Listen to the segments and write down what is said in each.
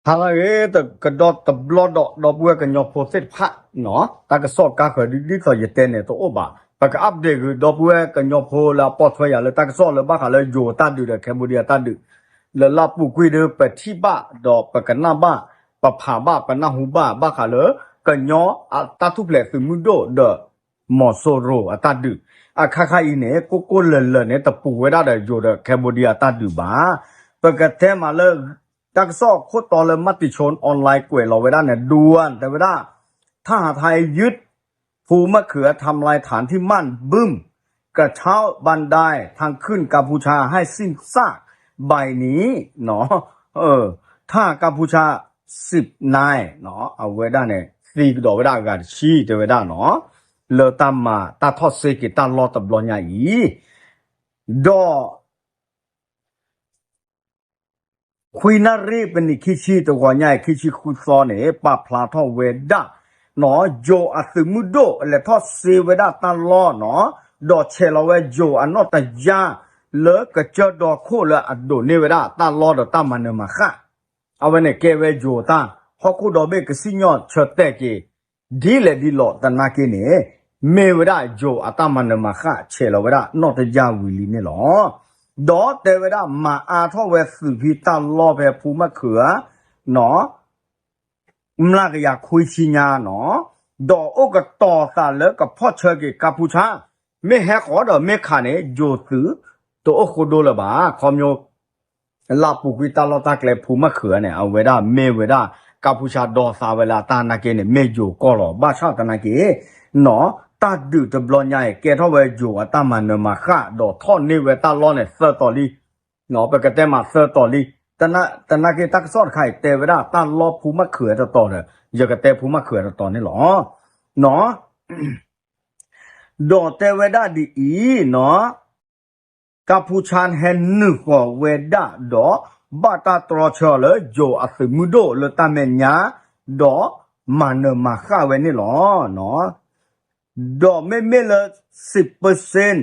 ဟါလၢအဂ့ၤ ကဒီးတဘျီဒီး ဒီပုၢ်ဝဲၢ်ကညီဖိသ့ၣ်တဖၣ်နီၤ, တၢ်ကစီၣ်ကါဃၢၤဒ်သိးယတဲန့ၣ်တအိၣ်ဘၣ်, ပက update ဂ့ၤ ဒီပုၢ်ဝဲၢ်ကညီဖိလၢအပိာ်ထွဲယၤလၢတၢ်ကစီၣ်လၢဘၣ်ဃးလၢယိၤအတၢ်ဒုးဒီး Cambodia အတၢ်ဒုး, လၢလၢပူၤကွံာ်ဒီး ပထံၣ်ဘၣ်ဒီးပကနၣ်ဘၣ်, ပဖးဘၣ် ပနၢ်ဟူဘၣ် ဘၣ်ဃးလၢ ကညီအတၢ်ထူၣ်ဖျဲးသုးမုၢ်ဒိၣ်ဒီး မီၤစိရိၤအတၢ်ဒုး, အခါခါအံၤန့ၣ် ကိၢ်ကိၢ်လၢၤလၢၤန့ၣ် တပူၤဝဲဒၣ်ဒီးယိၤဒီး Cambodia အတၢ်ဒုးဘၣ်. ပကတဲမးလၢ တၢ်ကစီၣ်ခိၣ်တီလၢ Matichon Online ကွဲးလီၤဝဲဒၣ်န့ၣ် ด่วน တဲဝဲဒၣ် ทหารไทยยึด ภูมะเขือ ทำลายฐานที่มั่นบึ้ม กระเช้าบันได ทางขึ้นกัมพูชาให้สิ้นซาก บ่ายนี้ เออ ทหารกัมพูชา สิบนาย အဝဲဒၣ်န့ၣ် သံကဒီးဝဲဒၣ်အဂၤတဆံ တဲဝဲဒၣ်နီၤ, လၢတၢ်မၤတၢ်ထီၣ်စ့က့ၤတၢ်လီၢ်တဘျီညါအံၤ, ဒီး ခွံနၣ်ရံၣ် ပနံးခံဆံ တဂီၤညါအံၤ ခံဆံဃုသီန့ၣ် ပာ်ဖျါထီၣ်ဝဲဒၣ်နီၤ, ယိၤအသုးမုၢ်ဒိၣ် အလဲၤထီၣ်စ့ဝဲဒၣ်တၢ်လီၢ်နီၤ, ဒီးဆဲးလီၤဝဲယိၤအနီၣ်တယၢ် လၢကစၢၢ်ဒီခိၣ်လၢအဒိးန့ၢ်ဝဲဒၣ်တၢ်လီၢ်ဒီးတၢ်မၤနၢၤမၤဃၣ်, အဝဲန့ၣ်ကဲဝဲယိၤတၢ် ဟီၣ်ခိၣ်ဒီဘ့ၣ်ကစံၣ်ညီၣ်ဆၢတဲာ်က့ၤ ဒ်လဲၣ်ဒ်လဲၣ်သနာ်က့န့ၣ် မ့ၢ်ဝဲဒၣ်ယိၤအတၢ်မၤနၢၤမၤဃၣ်ဆဲးလီၤဝဲဒၣ်နီၣ်တယၢ်ဝံၤလံန့ၣ်လီၤ. ဒီးတဲဝဲဒၣ်မၤအါထီၣ်ဝဲသုးဖံတၢ်လီၢ်ဖဲဖူမၣ်ခုးဧါ နီၤ မျးကယၤခွံဆံညါနီၤ, ဒီးအိၣ်ကတီၤသးလၢကဖီၣ်ဆၢက့ၤကါဖူဆါ, မ့ၢ်ဟဲဃီၤဒီးမ့ၢ်ခးန့ၣ် ယိၤသုးတအိၣ်ဃိဒိလၢၤဘၣ်, ခီဖျိ လၢပူၤကွံာ်တၢ်လီၢ်တၢ်ကျဲဖူမၣ်ခုးန့ၣ် အဝဲဒၣ်မ့ၢ်ဝဲဒၣ် ကါဖူဆါဒီသးဝဲလၢအတၢ်နာ်က့န့ၣ် မ့ၢ်ယိၤကီၢ်လီၤ. ဘၣ်ဆၣ်သနာ်က့ နီၤ တၢ်ဒုးတဘျီညါအံၤ ကဲထီၣ်ဝဲယိၤအတၢ်မၤနၢၤမၤဃၣ် ဒီးထီၣ်န့ၢ်ဝဲတၢ်လီၢ်န့ၣ် သၢတီၤလံ, ပကတဲမးသၢတီၤလံ, သနာ်က့တၢ်ကစီၣ်တခါအံၤ တဲဝဲဒၣ်တၢ်လီၢ်ဖူမၣ်ခုးတတီၤဒီး ယကတဲဖူမၣ်ခုးတတီၤန့ၣ်လီၤ. နီၤ ဒီးတဲဝဲဒၣ်ဒ်အံၤနီၤ, ကါဖူဆါဟဲနုာ်ဃီၤဝဲဒၣ်ဒီး ဘၣ်တၢ်တြီဆၢအီၤလၢယိၤအသုးမုၢ်ဒိၣ်လၢတၢ်မဲာ်ညါ ဒီးမၤနၢၤမၤဃၣ်ဝဲန့ၣ်လီၤ. ဒီးမ့မ့ၢ်လၢ စံးပၢစ့ၣ်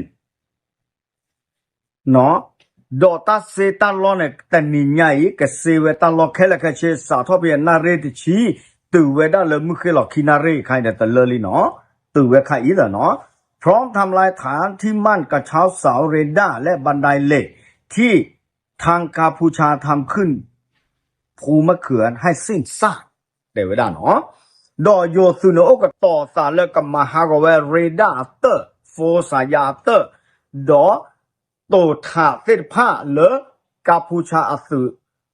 ဒီးတၢ်စ့တၢ်လီၢ်န့ၣ် တနံၤညါအံၤ ကစ့ဝဲတၢ်လီၢ်ခဲလၢာ်ခဲဆ့ စးထီၣ်ဖဲနၣ်ရံၣ်တဆံ တုၤဝဲဒၣ်လၢမုၢ်ဃ့ၢ်လီၤခံနၣ်ရံၣ်ခါအံၤဒီးတလၢလံနီၤ, တုၤဝဲခါအံၤလီၤနီၤ, พร้อมทำลายฐานที่มั่นกระเช้าเสาเรดาร์ และบันไดเหล็กที่ทางกัมพูชาทำขึ้นภูมะเขือให้สิ้นซาก တဲဝဲဒၣ်နီၤ, ဒီးယိၤသုးန့ၣ် အိၣ်ကတီၤသးလၢကမၤဟးဂီၤဝဲ radar အတၢၣ် phone စၤယါအတၢၣ်, ဒီးတိာ်ထးသ့ၣ်တဖၣ်လၢ ကါဖူဆါအသုး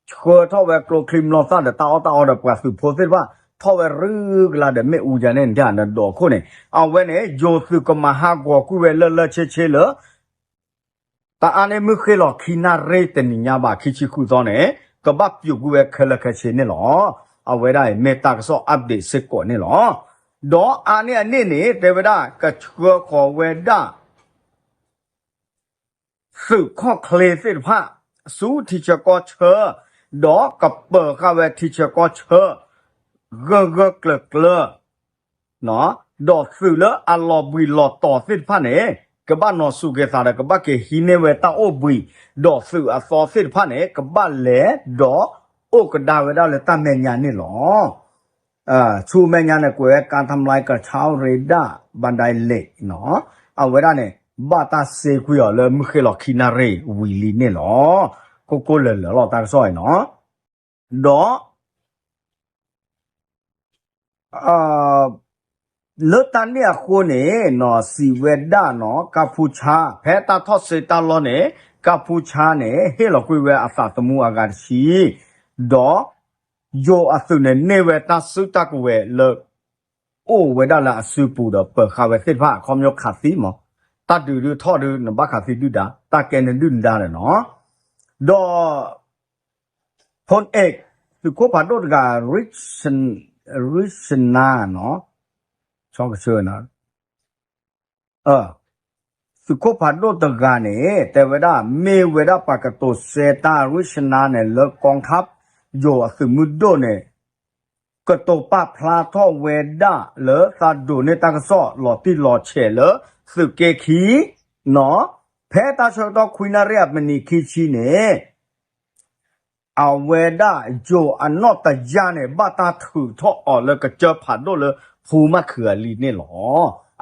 ဆှၢထီၣ်ဝဲကျိချံမျိာ်သၣ်ဒီးတၢ်အီၣ်တၢ်အီဒီးပှၤသုးဖိသ့ၣ်တဖၣ် ထီၣ်ဝဲရုၢ်ကလာ်ဒီးမ့ၣ်အူယၤန့ၣ် နတၢ်ဒီးခိၣ်န့ၣ် အဝဲန့ၣ် ယိၤသုးကမၤဟးဂီၤကွံာ်ဝဲလၢလၢဆ့ဆ့လၢ တအါန့ၢ်မုၢ်ဃ့ၢ်လီၤခံနၣ်ရံၣ်တနံၤညါဘၣ် ခံဆံဃုသီန့ၣ် ကဘၣ်ပျိးကွံာ်ဝဲခဲလၢာ်ခဲဆ့န့ၣ်လီၤ. အဝဲဒၣ်အံၤမ့ၢ်တၢ်ကစီၣ် update စ့ၢ်ကီးန့ၣ်လီၤ. ဒီးအါန့ၢ်အန့ၣ်န့ၣ် တဲဝဲဒၣ် ကဆှၢဃီၤဝဲဒၣ် သုးခီၣ်ချ့သ့ၣ်တဖၣ် ဆူထံဆၢကီၢ်ဆၢ, ဒီးကပၢၤဃာ်ဝဲထံဆၢကီၢ်ဆၢ ဂၢၢ်ဂၢၢ်ကျၢၤကျၢၤ ဒီးသုးလၢအလီၤဘှံးလီၤတီၤသ့ၣ်တဖၣ်န့ၣ် ကဘၣ်နီၤစူးက့ၤသးဒီး ကဘၣ်က့ၤဟံးန့ၢ်ဝဲတၢ်အိၣ်ဘှံး, ဒီးသုးအသီသ့ၣ်တဖၣ်န့ၣ် ကဘၣ်လဲၤဒီးအိၣ်ကဒါဝဲဒၣ်လၢတၢ်မဲာ်ညါန့ၣ်လီၤ. ဆူမဲာ်ညါန့ၣ် ကွဲးဝဲ การทำลายกระเช้าเรดาร์ บันไดเหล็ก နီၤ, အဝဲဒၣ်န့ၣ် ဘၣ်တၢ်စ့ကွံာ်အီၤလၢမုၢ်ဃ့ၢ်လီၤခံနၣ်ရံၣ်ဝံၤလံန့ၣ်လီၤ. ကိၢ်ကိၢ်လၢၤလၢၤလီၤတၢ်ကစီၣ်အံၤနီၤ, ဒီး လၢတၢ်န့ၣ်အဃိန့ၣ်နီၤ စံးဝဲဒၣ်နီၤ ကါဖူဆါ ဖဲတၢ်ထီၣ်စ့တၢ်လီၢ်န့ၣ် ကါဖူဆါန့ၣ် ဟ့ၣ်လီၤကွံာ်ဝဲအသးသမူအဂၤတဆံ, ဒီးယိၤအသုးန့ၣ် န့ၢ်ဝဲတၢ်စုတၢ်ကဝဲၤလၢ အိၣ်ဝဲဒၣ်လၢအစုပူၤဒီးပၢၤဃာ်ဝဲသ့ၣ်တဖၣ် အခီပညီခးသံမး, တၢ်ဒုးဒုးထီၣ်ဒုး နဘၣ်ခးသံဒုၣ်ဒါ တၢ်ကဲန့ၣ်ဒုၣ်ဒါဒီးနီၤ, ဒီး ဖိၣ်အဲၣ် သုးခိၣ်ဖးဒိၣ်တဂၤ ရံၣ်စနါနီၤ, ဆီကဆၢနီၤ, သုးခိၣ်ဖးဒိၣ်တဂၤန့ၣ် တဲဝဲဒၣ် မ့ၢ်ဝဲဒၣ်ပှၤကတိၤစဲတၢ် ရံၣ်စနါန့ၣ် လၢကီၢ်ခါ ယိၤအသုးမုၢ်ဒိၣ်န့ၣ် ကတိၤပာ်ဖျါထီၣ်ဝဲဒၣ်လၢသးဒိးန့ၢ်တၢ်ကစီၣ်လီၤတံၢ်လီၤဆဲးလၢသုးက့ခံနီၤ, ဖဲတၢ်ဆၢကတီၢ်ခွံနၣ်ရံၣ်အမံးနံးခံဆံန့ၣ် အဝဲဒၣ်ယိၤအနီၢ်တယၢ်န့ၣ် ဘၣ်တၢ်ထုးထီၣ်အီၤလၢကစၢၢ်ဖးဒိၣ်လၢဖူမၣ်ခုးအလံၤန့ၣ်လီၤ.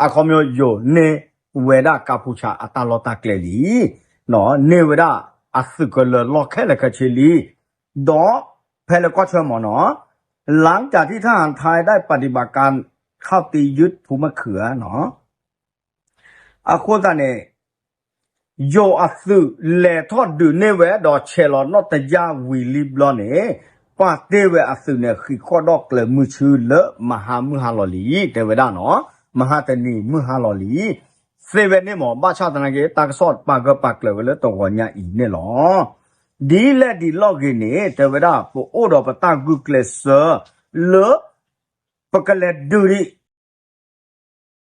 အခီပညီယိၤန့ၢ်ဝဲဒၣ်ကၢ်ဖူဆါအတၢ်လီၢ်တၢ်ကျဲလံ, န့ၢ်ဝဲဒၣ်အသုးကလၢၤလီၢ်ခဲလၢာ်ခဲဆ့လံ, ဒီးဖဲလၢကီၢ်ဆၢမ့ၢ်နီၤ လၢတၢ်ထံၣ်ထၣ်ဟးထါဒၣ် ပဒံးဘၣ်ကါ ခီၣ်တံယုၢ်ဖူမၣ်ခုးဧါနီၤ အဃိသတးန့ၣ် ယိၤအသုးလဲၤထီၣ်ဒုးန့ၢ်ဝဲဒီးဆဲးလီၤနီၣ်တယၢ်ဝံၤလံဘျီန့ၣ် ပှၤတ့ၢ်ဝဲအသုးန့ၣ် ဃံးဃီၣ်ဒီၣ်ကျၢၤမုၢ်ဆူလၢမဟါမုၢ်ဟါလီၤလံ, တဲဝဲဒၣ်နီၤ, မဟါတနံၤမုၢ်ဟါလီၤလံ, သ့ဝဲန့ၣ်မ့ၢ် ဘၣ်ဆၣ်သနာ်က့ တၢ်ကစီၣ်ပာ်ဂၢၢ်ပာ်ကျၢၤဝဲလၢတဂီၤညါအံၤန့ၣ်လီၤ. ဒ်လဲၣ်ဒ်လဲၣ်ဂ့ၤန့ၣ် တဲဝဲဒၣ် ပအိၣ်ဒီးပတၢ်ဂုာ်ကျဲးစၢးလၢ ပကလဲၤဒုးဒံး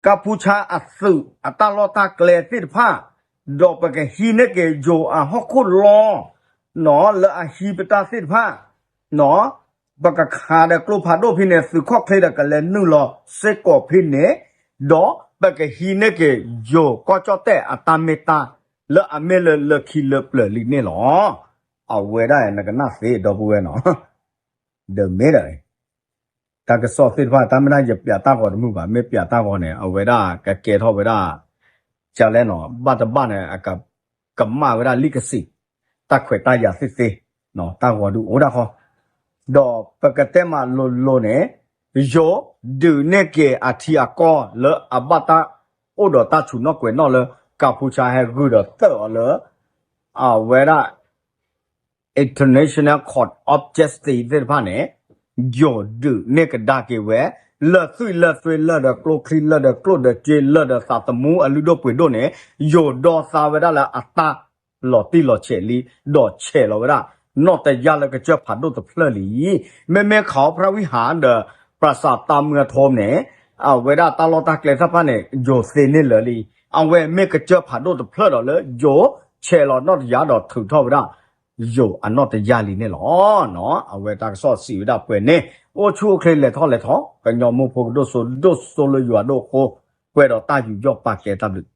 ကၢ်ဖူဆါအသုးအတၢ်လီၢ်တၢ်ကျဲသ့ၣ်တဖၣ်, ဒီးပကဟံးန့ၢ်က့ၤယိၤအဟီၣ်ခိၣ်လီၤ, လၢအဟံးပတၢ်သ့ၣ်တဖၣ်, ပကခးဒီးကျိဖးဒိၣ်ဖဲန့ၣ် သုးခီၣ်ချ့ဒီးကလဲၤနုာ်လီၤစ့ၢ်ကီးဖဲန့ၣ်, ဒီးပကဟံးန့ၢ်က့ၤယိၤကီၢ်ကၠီၣ်တဲၣ်အတၢ်မ့ၢ်တၢ်လၢအမ့ၢ်လၢလၢခံလၢပျၢၤလံန့ၣ်လီၤ. အဝဲဒၣ်နကနၣ်သ့ဒီပုၢ်ဝဲၢ်နီၤ ဒီးမ့ၢ်ဒီး တၢ်ကစီၣ်သ့ၣ်တဖၣ် တၢ်မ့ၢ်ဒၣ်ယပျးတၢ်ဂီၤတမုာ်ဘၣ်, မ့ၢ်ပျးတၢ်ဂီၤန့ၣ် အဝဲဒၣ်ကကဲထီၣ်ဝဲဒၣ် ကလဲၣ်နီၤ ဘၣ်တဘၣ်န့ၣ် ကမၣ်ဝဲဒၣ်လံာ်ကစံး တၢ်ခွဲးတၢ်ယာ်သ့ၣ်သ့ၣ် တၢ်ဂီၤဒုးအိၣ်ဒၣ်ဃီ, ဒီးပကတဲမးလိၤလိၤန့ၣ် ယိၤဒုးန့ၢ်က့ၤအထံအကီၢ်လၢအဘၣ်တၢ်အိၣ်ဒီးတၢ်ဆူးနီၣ်ကွဲးနီၣ်လၢ ကၢ်ဖူဆါဟဲဂုာ်ဒီးတၢၢ်အီၤလၢ အဝဲဒၣ် International Court of Justice သ့ၣ်တဖၣ်န့ၣ် ယိၤဒုးန့ၢ်ကဒါက့ၤဝဲ လၢာ်သွံၣ်လၢာ်သွ့ လၢာ်ဒီးကျိချံ လၢာ်ဒီးကျိၣ်ဒီးစ့ လၢာ်ဒီးသးသမူအလုၢ်ဒိၣ်ပှ့ၤဒိၣ်န့ၣ် ယိၤဒီသါဝဲဒၣ်လၢအတၢ်လီၤတံၢ်လီၤဆဲးလံ, ဒီးဆဲးလီၤဝဲဒၣ် နီၣ်တယၢ်လၢကစၢၢ်ဖးဒိၣ်တဖျၢၣ်လံ. မ့မ့ၢ်ခးအီဖရၣ်ဝံၣ်ဟးဒီး ပြၤစးတၢ်မုၢ်အထိန့ၣ် အဝဲဒၣ်တၢ်လီၢ်တၢ်ကျဲသ့ၣ်တဖၣ်န့ၣ် ယိၤသ့န့ၢ်လၢာ်လံ. အဝဲမ့ၢ်ကစၢၢ်ဖးဒိၣ်တဖျၢၣ်ဒီးလၢယိၤဆဲးလီၤနီၣ်တယၢ်ဒီးထုးထီၣ်ဝဲဒၣ် ယိၤအနီၣ်တယၢ်လံန့ၣ်လီၤ. အဝဲတၢ်ကစီၣ်စံးဝဲဒၣ်ပှဲၤန့ၣ် အိၣ်ဆူၣ်အိၣ်ချ့လဲၤထီၣ်လဲၤထီ ကညီမိၢ်ဖိကဒိၣ်စိဒိၣ်စိလၢယွၤဒိၣ်အဃိ ပှဲၤဒီးတၢ်ယူးယီၣ်ပာ်ကဲတၢ်ဘျုး